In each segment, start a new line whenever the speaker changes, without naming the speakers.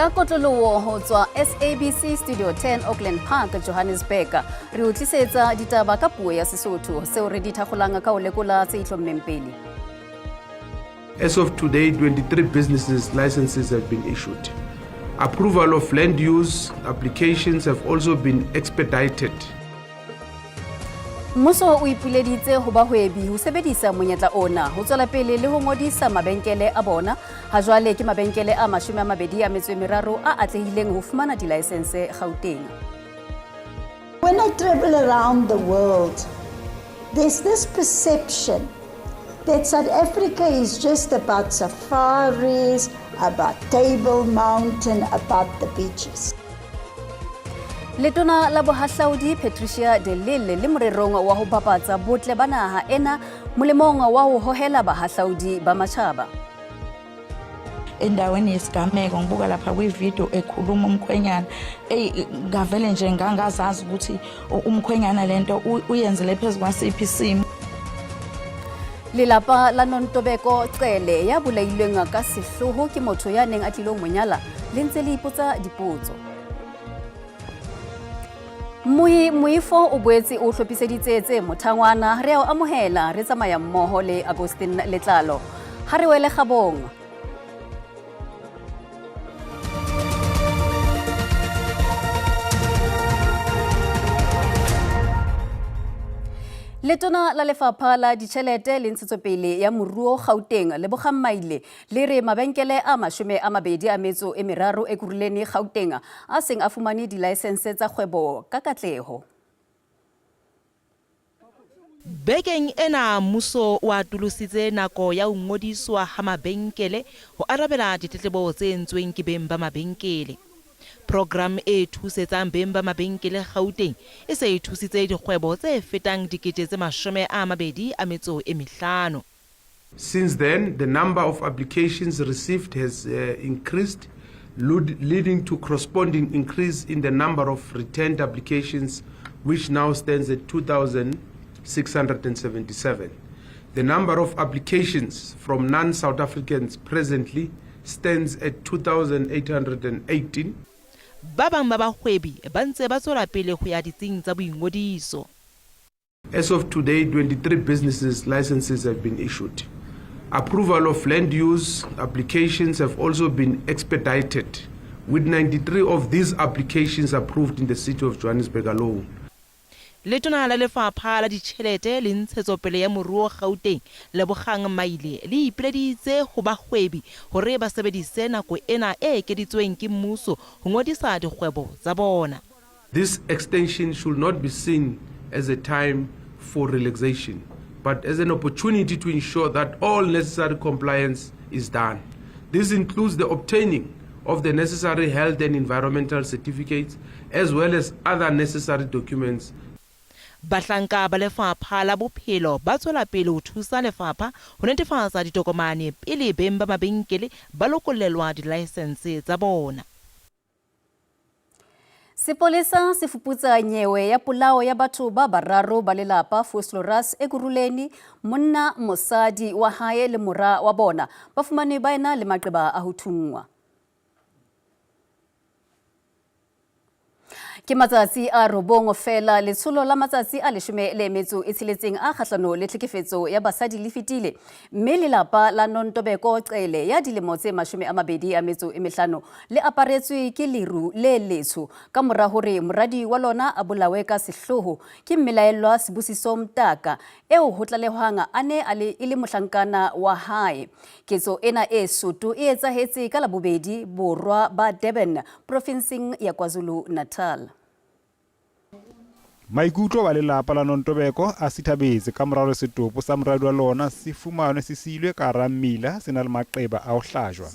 Ka kotloloho ho tswa SABC Studio 10 Auckland Park, Johannesburg, re o tlisetsa ditaba ka puo ya Sesotho seo re di thakgolang ka ho lekola tse itlhommeng pele.
As of today, 23 businesses licenses have been issued. Approval of land use applications have also been expedited.
Mmuso o ipileditse ho bahwebi ho sebedisa monyetla ona ho tswela pele le ho ngodisa mabenkele a bona. Ha jwale ke mabenkele a 23 a atlehileng ho fumana dilaesense Gauteng.
When I travel around the world, there's this perception that South Africa is just about safaris, about Table Mountain, about the beaches.
Letona la bohahlaudi Patricia de Lille le morerong wa ho bapatsa botle ba naha ena molemong wa ho hohela bahahlaudi ba matjhaba.
Endaweni yesigameko ngibuka lapha kwividiyo ekhuluma umkhwenyana, eyi ngavele nje ngangazazi ukuthi umkhwenyana lento uyenzele phezu kwasiphi isimo.
Lelapa la Nontobeko Cele ya bolailweng ka sehloho ke motho ya neng a tlilo mo nyala le ntse le ipotsa dipotso. Moyi Moifo o boetse o hlophiseditse tse mothangwana re a o amohela re tsamaya mmoho le Agustin Letlalo. Ha re wele kgabong. Letona la Lefapha la Ditjhelete le Ntshetsopele ya Moruo Gauteng Lebogang Maile le re mabenkele a 23 Ekurhuleni Gauteng a seng a fumane dilaesense tsa kgwebo ka katleho.
Bekeng ena mmuso o atolositse nako ya ho ngodiswa ha mabenkele ho arabela ditletlebo tse entsweng ke beng ba mabenkele. Program e thusetsang beng ba mabenkele Gauteng e se e thusitse dikgwebo tse fetang 25 000.
Since then, the number of applications received has increased, leading to corresponding increase in the number of returned applications, which now stands at 2,677. The number of applications from non-South Africans presently stands at 2,818.
Ba bang ba bahwebi ba ntse ba tswela pele ho ya ditsing tsa boingodiso.
As of today, 23 businesses licenses have been issued. Approval of land use applications have also been expedited, with 93 of these applications approved in the city of Johannesburg alone.
Letona la Lefapha la Ditjhelete le Ntshetsopele ya Moruo Gauteng Lebogang Maile le ipileditse ho bahwebi hore ba sebedise nako ena e ekeditsweng ke mmuso ho ngodisa dikgwebo tsa bona.
This extension should not be seen as a time for relaxation, but as an opportunity to ensure that all necessary compliance is done. This includes the obtaining of the necessary health and environmental certificates, as well as other necessary documents.
Bahlanka ba Lefapha la Bophelo ba tswela pele ho thusa lefapha ho netefatsa ditokomane pele beng ba mabenkele ba lokollelwa dilaesense tsa bona.
Sepolesa se fuputsa nyewe ya polao ya batho ba bararo ba lelapa Vosloorus Ekurhuleni, monna, mosadi wa hae le mora wa bona ba fumanwe ba ena le maqeba a ho thunngwa. Ke matsatsi a 9 feela letsholo la matsatsi a 16 a kgahlano le tlhekefetso ya basadi le fetile, mme lelapa la Nontobeko Cele ya dilemo tse 25 le aparetswe ke leru le letsho ka mora hore moradi wa lona a bolawe ka sehloho ke mmelaellwa Sibusiso Mtaka eo ho tlalehwang a ne a le e le mohlankana wa hae. Ketso ena e soto e etsahetse ka Labobedi borwa ba Durban profinseng ya KwaZulu-Natal.
Maikutlo ba lelapa la Nontobeko a sithabetse ka mora hore setopo sa moradi wa lona se fumanwe se siilwe ka hara mmila se na le maqeba a ho hlajwa.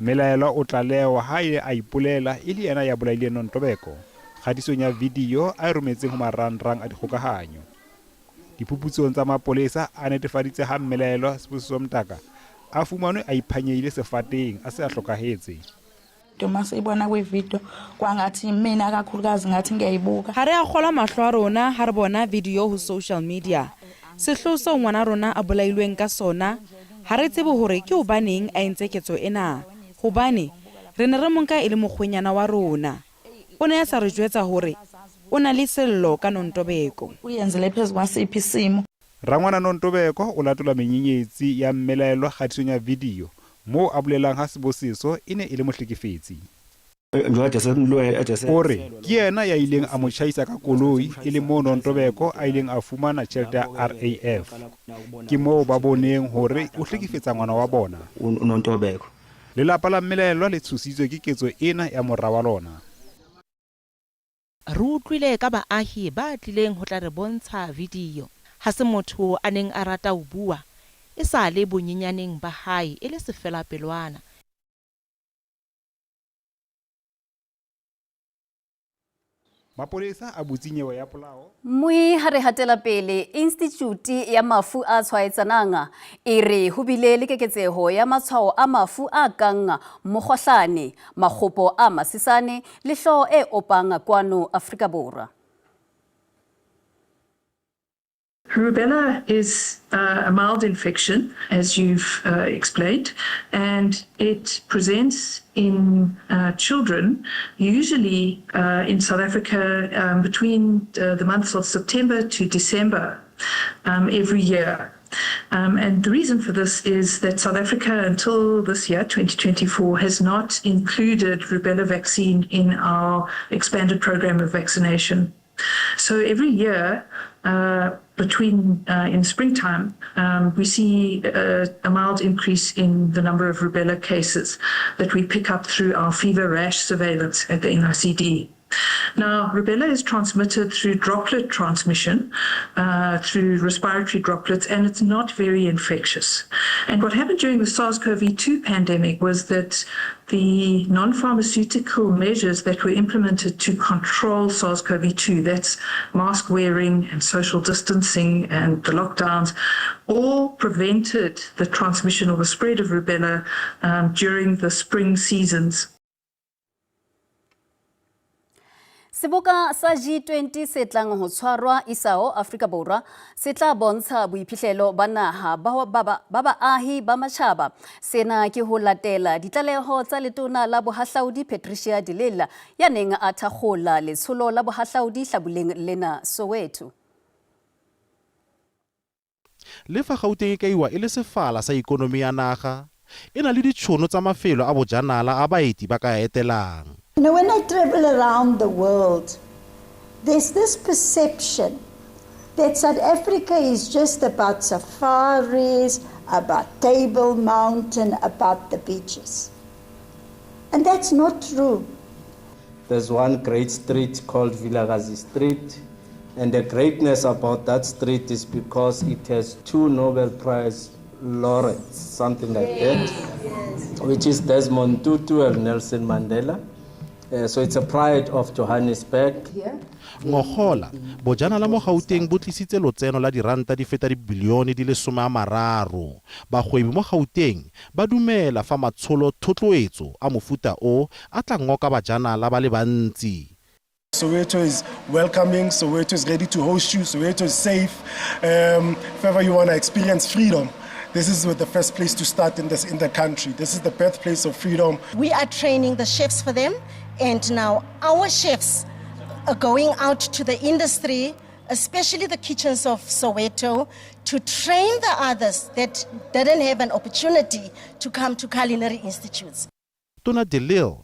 Mmelaelwa o tlalewa ha a ile a ipolela e le yena ya bolaileng Nontobeko kgatisong ya video a e rometseng ho marangrang a dikgokahanyo. Diphuputsong tsa mapolesa a netefaditse ha mmelaelwa Sibusiso Mtaka a fumanwe a iphanyehile sefateng a se a hlokahetse.
Uma siyibona kwividiyo kwangathi mina kakhulukazi ngathi ngiyayibuka.
Ha re a kgolwa mahlo a rona ha re bona video ho social media. Sehloho seo ngwana rona a bolailweng ka sona, ha re tsebe hore ke hobaneng a entse ketso ena. Hobane, Re ne re mo nka e le mokgwenyana wa rona. O ne a sa re jwetsa hore o na le sello ka Nontobeko.
Uyenzele phezu kwasiphi isimo.
Rangwana Nontobeko o latola menyenyetsi ya mmelaellwa kgatisong ya video moo a bolelang ha Sibusiso e ne e le mohlekefetsi. O re ke yena ya ileng a mo tjhaisa ka koloi e le moo Nontobeko a ileng a fumana tjhelete ya RAF. Ke moo ba boneng hore o hlekefetsa ngwana wa bona. Lelapa la mmelaellwa le tshositswe ke ketso ena ya mora wa lona.
Re utlwile ka baahi ba tlileng ho tla re bontsha video. Ha se motho a neng a rata ho bua e sa le bonyenyaneng ba hae e le sefelapelwana.
Mapolesa a butse nyewe ya polao.
Mmui ha re hatela pele, Institjhuti ya Mafu a Tshwaetsanang e re ho bile le keketseho ya matshwao a mafu a kang mokgohlane, makgopo a masesane le hlooho e opang kwano Afrika Borwa.
Rubella is a mild infection, as you've explained, and it presents in children, usually in South Africa between the months of September to December every year. And the reason for this is that South Africa, until this year, 2024, has not included rubella vaccine in our expanded program of vaccination. So every year, between in springtime, we see a mild increase in the number of rubella cases that we pick up through our fever rash surveillance at the NICD. Now, rubella is transmitted through droplet transmission, through respiratory droplets, and it's not very infectious. And what happened during the SARS-CoV-2 pandemic was that the non-pharmaceutical measures that were implemented to control SARS-CoV-2, that's mask wearing and social distancing and the lockdowns, all prevented the transmission or the spread of rubella during the spring seasons.
Seboka sa G20 se tlang ho tshwarwa isao Afrika Borwa se tla bontsha boiphihlelo ba naha ba baahi ba matjhaba. Sena ke ho latela ditlaleho tsa letona la bohahlaudi Patricia de Lille ya neng a thakgola letsholo la bohahlaudi hlabuleng lena Soweto.
Le fa Gauteng e kaiwa e le sefala sa ikonomi ya naga, e na le ditšhono tsa mafelo a bojanala a baeti ba ka a etelang.
You know, when I travel around the world, there's this perception that South Africa is just about safaris, about Table Mountain, about the beaches. And that's not true.
There's one great street called Vilakazi Street, and the greatness about that street is because it has 2 Nobel Prize laureates, something like that, which is Desmond Tutu and Nelson Mandela. So it's a pride of Johannesburg.
Ngogola, bojanala mo Gauteng bo tlisitse lotseno la diranta di feta dibilione di le 30. Bagwebi mo Gauteng ba dumela fa matsholo thotloetso a mofuta o a tla ngoka bajanala ba le bantsi.
Soweto is welcoming, Soweto is ready to host you, Soweto is safe. If ever you want to experience freedom, this is the first place to start in the country. This is the birthplace of freedom.
We are training the chefs for them, and now our chefs are going out to the industry, especially the kitchens of Soweto, to train the others that didn't have an opportunity to come to culinary institutes.
Tona de Lille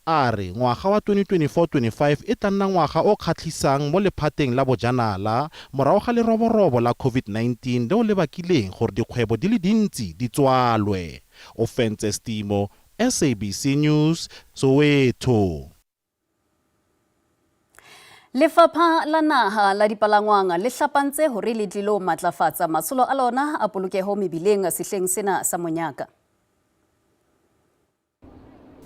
a re ngwaga wa 2024-25 e tla nna ngwaga o kgatlhisang mo lephateng la bojanala morago ga leroborobo la COVID-19 leo le bakileng gore dikgwebo di le dintsi di tswalwe. O fentse Stimo, SABC News, Soweto.
Lefapha la naha la dipalangwang le hlapantse hore le tlilo matlafatsa matsholo a lona a polokeho mebileng sehleng sena sa monyaka.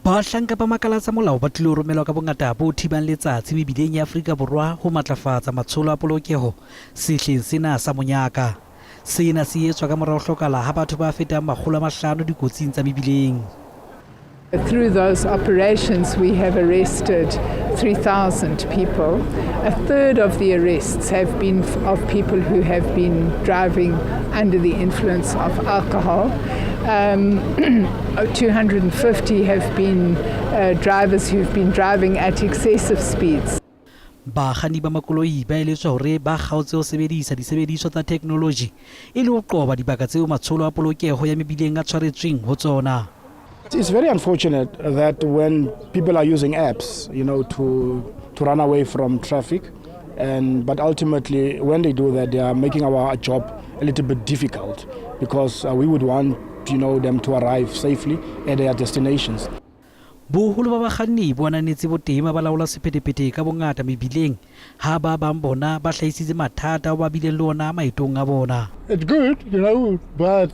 Bahlanka ba makala tsa molao ba tlilo romelwa ka bongata bo thibang letsatsi mebileng ya Afrika Borwa ho matlafatsa matsholo a polokeho sehleng sena sa monyaka. Sena se etswa ka mora ho hlokahala ha batho ba fetang 500 dikotsing tsa mebileng.
Through those operations, we have arrested 3,000 people. A third of the arrests have been of people who have been driving under the influence of alcohol. Um, 250 have been uh, drivers who've been driving at excessive speeds.
Bakganni ba makoloi ba eletswa hore ba kgaotse ho sebedisa disebediswa tsa theknoloji e le ho qoba dibaka tseo matsholo a polokeho ya mebileng a tshwaretsweng ho tsona.
It's very unfortunate that when people are using apps, you know, to to run away from traffic, and but ultimately when they do that, they are making our job a little bit difficult because uh, we would want you know them to arrive safely at their destinations.
Boholo ba bakganni bo ananetse boteng ba balaola sephethephethe ka bongata mebileng ha ba bang bona ba hlahisitse mathata ao ba bileng le ona maetong a bona.
It's good, you know, but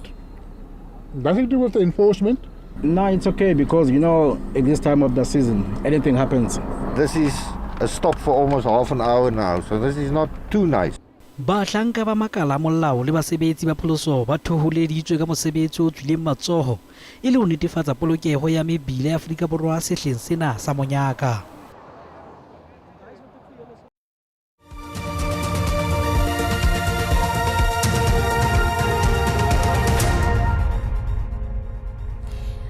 nothing to do with the enforcement.
No, it's okay because, you know, at this time of the season, anything happens.
This is a stop for almost half an hour now, so this is not too nice.
Bahlanka ba makala a molao le basebetsi ba pholoso ba thoholeditswe ka mosebetsi o tswileng matsoho e le ho netefatsa polokeho ya mebila ya Afrika Borwa sehleng sena sa monyaka.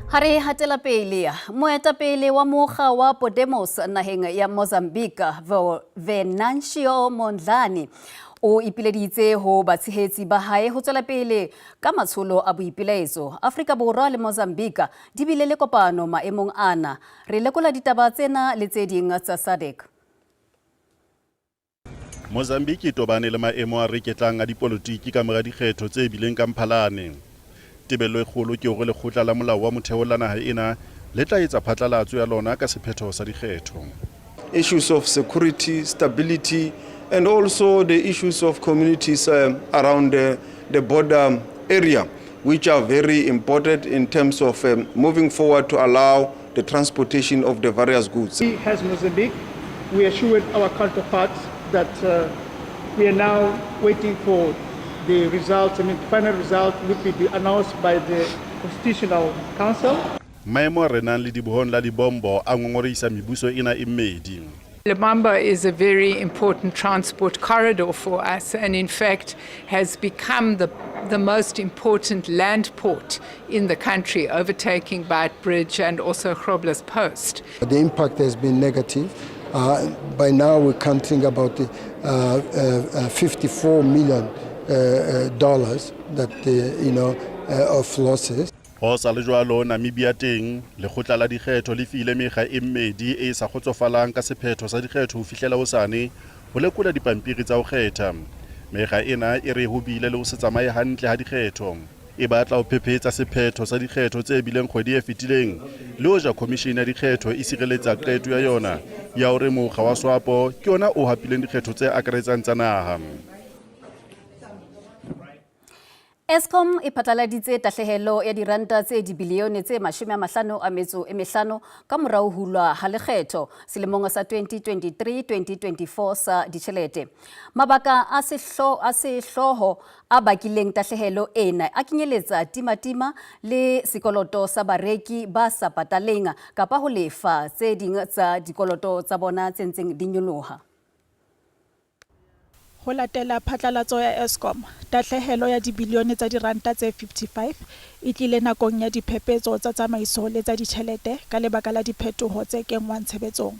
Ha re hatela pele, moetapele wa mokga wa Podemos naheng ya Mozambique, Venancio Mondlane, o ipileditse ho batshehetsi ba hae ho tswela pele ka matsholo a boipilaetso. Afrika Borwa le Mozambique di bile le kopano maemong ana. Re lekola ditaba tsena le tse ding tsa SADC.
Mozambique e tobane le maemo a reketlang a dipolotiki ka mora dikgetho tse bileng ka Mphalane. Tebello e kgolo ke hore lekgotla la molao wa motheo la naha ena le tla etsa phatlalatso ya lona ka sephetho sa dikgetho.
Issues of security, stability, and also the issues of communities uh, around the, the border area, which are very important in terms of um, moving forward to allow the transportation of the various goods.
We, as Mozambique, we assured our counterparts that uh, we are now waiting for the results. I mean, the final result would be announced by the Constitutional Council.
Maemo a renang ledibohong la Lebombo a ngongorehisa mebuso ena e mmedi.
Lebamba is a very important transport corridor for us and in fact has become the, the most important land port in the country, overtaking Bridge and also Grobler's Post.
The impact has been negative. Uh, by now we're counting about the, uh, uh, 54 million uh, uh, dollars that uh, you know of losses.
Ho sa le jwalo Namibia teng, lekgotla la dikgetho le file mekga e mmedi e sa kgotsofalang ka sephetho sa dikgetho ho fihlela hosane ho lekola dipampiri tsa ho kgetha. Mekga ena e re ho bile le ho se tsamaye hantle ha dikgetho. E batla ho phephetsa sephetho sa dikgetho tse bileng kgwedi e fetileng le hoja khomishene ya dikgetho e sireletsa qeto ya yona ya hore mokga wa SWAPO ke ona o hapileng dikgetho tse akaretsang tsa naha.
Eskom e phatlaladitse tahlehelo ya diranta tse dibilione tse 55 ka mora ho hulwa ha lekgetho selemong sa 2023-2024 sa ditjhelete. Mabaka a sehlooho a bakileng tahlehelo ena a kenyeletsa timatima le sekoloto sa bareki ba sa pataleng kapa ho lefa tse ding tsa dikoloto tsa bona tse ntseng di nyoloha.
Ho latela phatlalatso ya Eskom, tahlehelo ya dibilione tsa diranta tse 55 e tlile nakong ya diphephetso tsa tsamaiso le tsa ditjhelete ka lebaka la diphetoho tse kenngwang tshebetsong.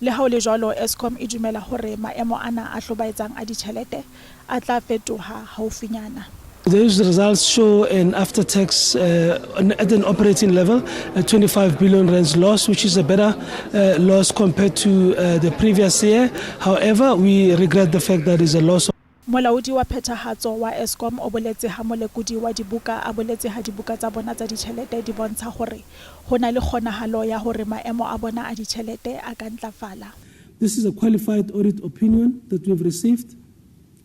Le ha ho le jwalo, Eskom e dumela hore maemo ana a hlobaetsang a ditjhelete a tla fetoha haufinyana.
Those results show an after-tax, uh, at an operating level, a 25 billion rands loss, which is a better uh, loss compared to uh, the previous year. However, we regret the fact that it's a loss.
Molaodi wa phethahatso wa Eskom o boletse ha molekodi wa dibuka a boletse ha dibuka tsa bona tsa ditjhelete di bontsha hore ho na le kgonahalo ya hore maemo a bona a ditjhelete a ka ntlafala.
This is a qualified audit opinion that we've received.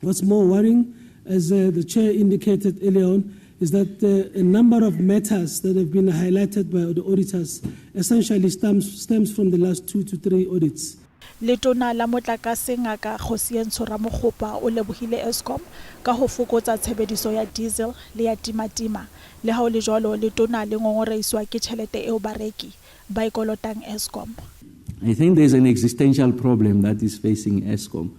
What's more worrying, as uh, the chair indicated earlier on, is that uh, a number of matters that have been highlighted by the auditors essentially stems, stems from the last two to three audits.
Letona la Motlakase Ngaka Kgosientsho Ramokgopa o lebohile Eskom ka ho fokotsa tshebediso ya diesel le ya timatima. Le ha ho le jwalo, letona le ngongorehiswa ke tjhelete eo bareki ba e kolotang Eskom.
I think there's an existential problem that is facing Eskom.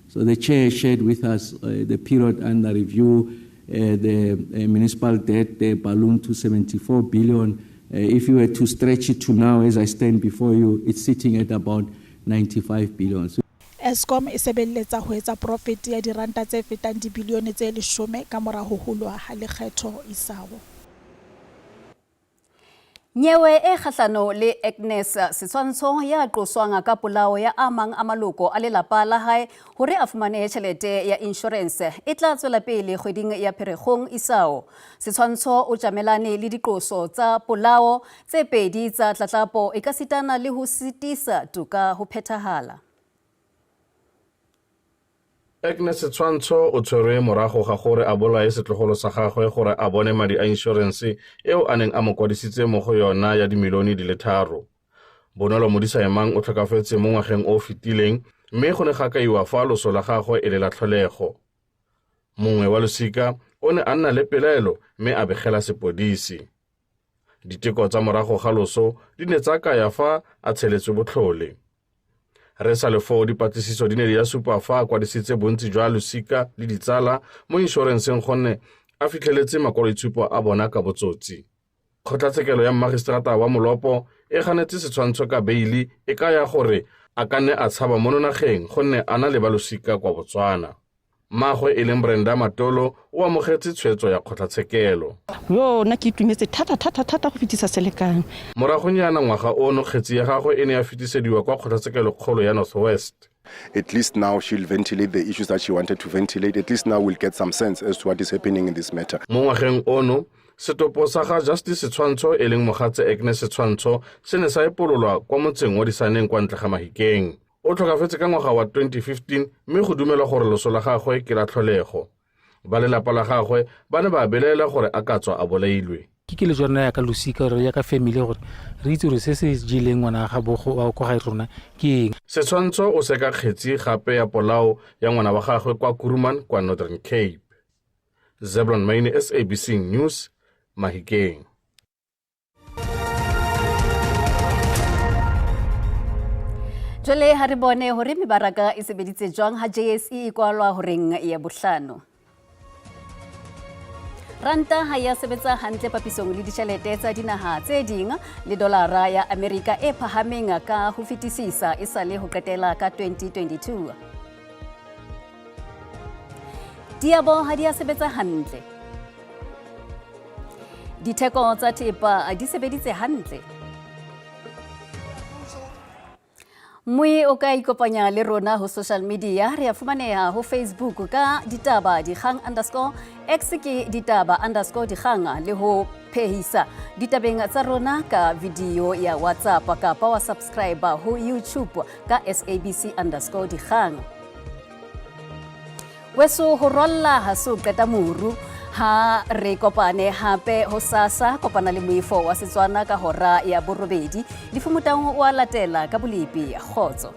So the chair shared with us the period under review, the municipal debt ballooned to 74 billion. If you were to stretch it to now, as I stand before you, it's sitting at about 95 billion. So
Eskom e sebeletsa ho etsa profit ya diranta tse fetang dibilione tse 10 ka mora ho hulwa ha lekgetho isao.
Nyewe e kgahlano le Agnes Setshwantsho ya qoswang ka polao ya a mang a maloko a lelapa la hae hore a fumane tjhelete ya insurance e tla tswela pele kgweding ya Pherekgong isao. Setshwantsho o tjamelane le diqoso tsa polao tse pedi tsa tlatlapo e ka sitana le ho sitisa toka ho phethahala.
Agnes Setshwantsho o tshwerwe morago ga gore a bolaye setlogolo sa gagwe gore a bone madi a inšorense eo a neng a mo kwadisitse mo go yona ya dimilione di le 3. Bonolo Modisaemang o tlhokafetse mo ngwageng o o fetileng mme go ne ga kaiwa fa loso la gagwe e le la tlholego. Mongwe wa losika o ne a nna le pelaelo mme a begela sepodisi. Diteko tsa morago ga loso di ne tsa kaya fa a tsheletswe botlhole. Re sa le foo dipatlisiso di ne di a supa fa a kwadisitse bontsi jwa losika le ditsala mo inšorenseng gonne a fitlheletse makwaloitshupo a bona ka botsotsi. Kgotlatshekelo ya mmagiseterata wa Molopo e ganetse Setshwantsho ka beili e kaya gore a ka nne a tshaba mono nageng gonne a na le ba losika kwa Botswana. Mmagwe e leng Brenda Matolo o amogetse tshwetso ya kgotlatshekelo.
Yo nna ke itumetse thata thata thata go fetisa selekano.
Moragonyana ngwaga ono kgetsi ya gagwe e ne ya fetisediwa kwa kgotlatshekelokgolo ya North West.
At least now she'll ventilate the issues that she wanted to ventilate. At least now we'll get some sense as to what is happening in this matter.
Mo ngwageng ono, setopo sa ga Justice Setshwantsho e leng mogatse Agnes Setshwantsho se ne sa epololwa kwa motseng wa Disaneng kwa ntle ga Mahikeng. O tlhokafetse ka ngwaga wa 2015 mme go dumelwa gore loso la gagwe ke la tlholego. Ba lelapa la gagwe ba ne ba belaela gore a ka tswa a bolailwe.
Ke keletso ya rona ya ka losika gore ya ka family gore re itse gore se se jeleng ngwana ga bogo wa kwa gae rona ke eng.
Setshwantsho o seka kgetsi gape ya polao ya ngwana wa gagwe kwa Kuruman kwa Northern Cape. Zeblon Maine, SABC News, Mahikeng.
Jwale ha re bone hore mebaraka e sebeditse jwang ha JSE e kwalwa horeng ya bohlano. Ranta ha ya sebetsa hantle papisong le ditjhelete tsa dinaha tse ding le dolara ya Amerika e phahameng ka ho fetisisa e sale ho qetela ka 2022. Diabo ha di a sebetsa hantle. Ditheko tsa thepa di sebeditse hantle. Mmui o ka ikopanya le rona ho social media, re a fumaneha ho Facebook ka ditaba dikgang underscore X ke ditaba underscore dikgang le ho phehisa ditabeng tsa rona ka video ya WhatsApp kapa wa subscribe ho YouTube ka SABC underscore dikgang. Weso ho rolla ha so qeta moru ha re kopane hape ho sasa kopana le moifo wa Setswana ka hora ya 8 Lefumutang o a latela ka bolepi. Kgotso.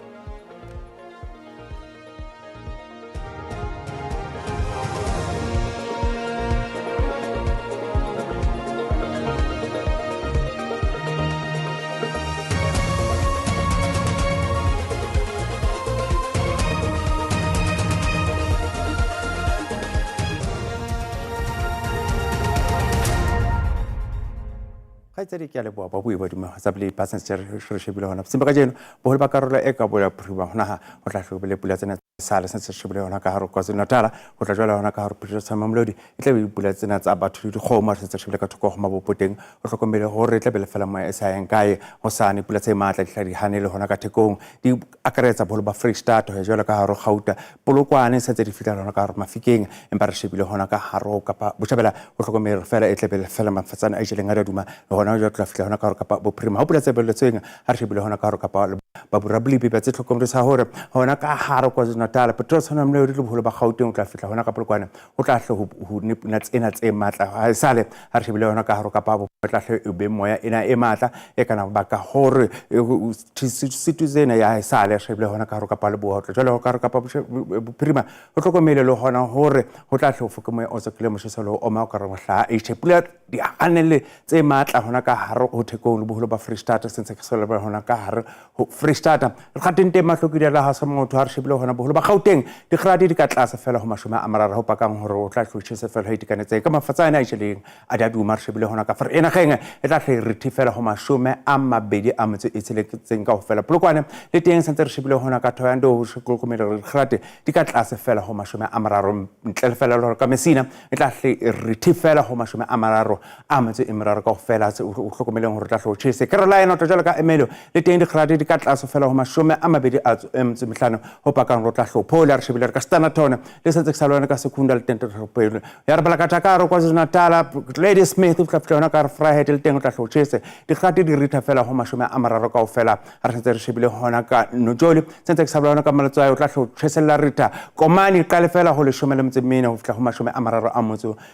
Kgaitsedi ke a leboha ba bue ba dumela tsa pele ba sentse re shebile hona sempe ka jeno boholo ba karolo e ka bola phirima hona ha ho tla hlobele pula tsena sale sentse shebile hona ka hare KwaZulu-Natal ho tla jwala hona ka hare Pretoria Mamelodi e tla be dipula tsena tsa batho le dikgomo re sentse shebile ka thoko ho mabopo teng o hlokomele hore e tla be le fela moya e sa yang kae ho sane pula tse matla di tla di hanele hona ka thekong di akaretsa boholo ba Free State ho jwala ka hare Gauta Polokwane sentse di fihla hona ka hare Mafikeng empa re shebile hona ka hare Kapa Botjhabela ho hlokomele fela e tla be le fela mafatsana a jeleng a di duma le hona jwale tla fihla hona ka hare Kapa Bophirima ha pula tse beletsweng ha re shebile hona ka hare Kapa ba borabolipi ba tse tlhokomedisa hore hona ka hare KwaZulu-Natal Pretoria Mamelodi le boholo ba Gauteng o tla fihla hona ka Polokwane ho tla hle ho ne pula tsena tse matla ha esale ha re shebile hona ka hare Kapa bo tla hle e be moya ena e matla e kana baka hore situ tsena ya esale re shebile hona ka hare Kapa Leboa ho tla jwale ka hare Kapa Bophirima ho hlokomele le hona hore ho tla hle ho foke moya o tswakile motjheso le ho oma o ka re mohla e tjhe pula di hanele tse matla hona ka hare ho thekong le boholo ba Free State sentse ke sola hona ka hare ho Freistata. Dikgateng teng mahlokodi la ha sa motho ha re shebile hona boholo ba Gauteng dikgadi di ka tlase fela ho 30 ho pakang hore o tla hlotjhese fela ho itekanetseng ka mafatsane a itjeleng a di a duma re shebile hona ka Vereeniging e tla hle re fela ho 26 kaofela. Polokwane le teng santse re shebile hona ka Thohoyandou ho hlokomele hore dikgadi di ka tlase fela ho 30 ntle le fela le hore ka Messina e tla hle re fela ho 33 kaofela. O hlokomeleng hore tla hle o tjhese Carolina tlo jwalo ka Emilio le teng dikgadi di ka tlase fela ho 25 ho pakang ro tla hle o phole. Re shebile re ka Standerton le sentse ke sa lona ka Secunda le teng tlhopelo ya re bala ka Thakaro KwaZulu-Natal Ladysmith o tla fihla hona ka re Vryheid le teng o tla hle o tjhese dikgadi di ritha fela ho 30 kaofela. Ha re sentse re shebile hona ka Nojoli sentse ke sa lona ka Maletswai o tla hle o tjhesella ritha Komani qale fela ho 14 ho fihla ho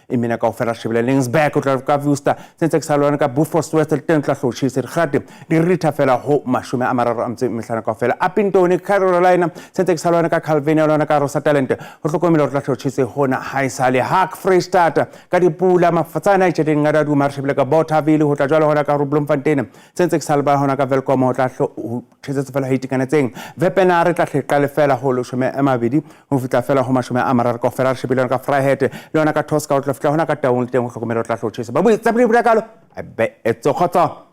34 kaofela. Re shebile Laingsburg o tla ka Worcester sentse ke sa lona ka Beaufort West le teng o tla hle o tjhese dikgadi di ritha fela ho 35 kaofela. Upington Carolina sentse ke sa lona ka Calvinia lona ka Rosa Talent ho hlokomela hore tla hle o tjhese hona haesale Hak Freistata ka dipula mafatsane a itjheleng a duma. Re shebile ka Bothaville ho tla jwalo hona ka Bloemfontein sentse ke sa leba hona ka Welkom ho tla hle ho tjhesetse fela ho itekanetseng. Wepener tla hle qale fela ho 12 ho fihla fela ho 30 kaofela. Re shebile ka Vryheid le yona ka Tosca ho tla fihla hona ka Taung le teng ho hlokomela ho tla hle ho tjhese ba bui tsa kalo be etso kgotso.